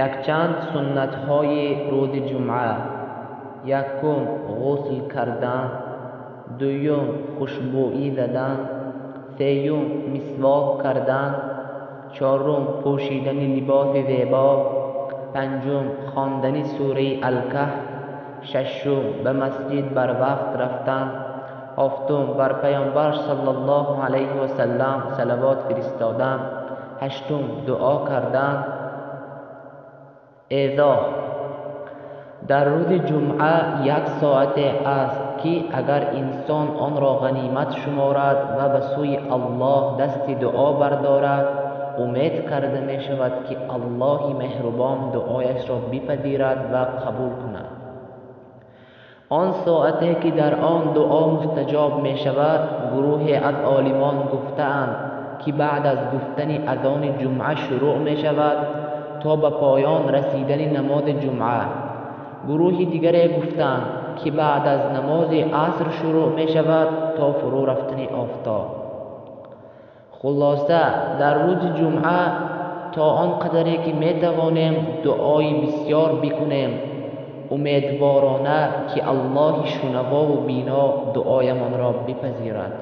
Якчанд суннатҳои рӯзи ҷумъа: якум, ғусл кардан; дуюм, хушбӯӣ задан; сеюм, мисвок кардан; чорум, пӯшидани либоси зебо; панҷум, хондани сураи Ал-Каҳф; шашум, ба масҷид барвақт рафтан; ҳафтум, бар Паёмбар саллаллоҳу алайҳи васаллам салавот фиристодан; ҳаштум, дуо кардан. Эзоҳ: дар рӯзи ҷумъа як соате аст, ки агар инсон онро ғанимат шуморад ва ба сӯи Аллоҳ дасти дуо бардорад, умед карда мешавад, ки Аллоҳи меҳрубон дуояшро бипазирад ва қабул кунад. Он соате ки дар он дуо мустаҷоб мешавад, гурӯҳе аз олимон гуфтаанд, ки баъд аз гуфтани азони ҷумъа шурӯъ мешавад то ба поён расидани намози ҷумъа. Гурӯҳи дигаре гуфтанд, ки баъд аз намози аср шурӯъ мешавад то фурӯ рафтани офтоб. Хулоса, дар рӯзи ҷумъа то он қадаре ки метавонем дуои бисёр бикунем, умедворона, ки Аллоҳи шунавову бино дуоямонро бипазирад.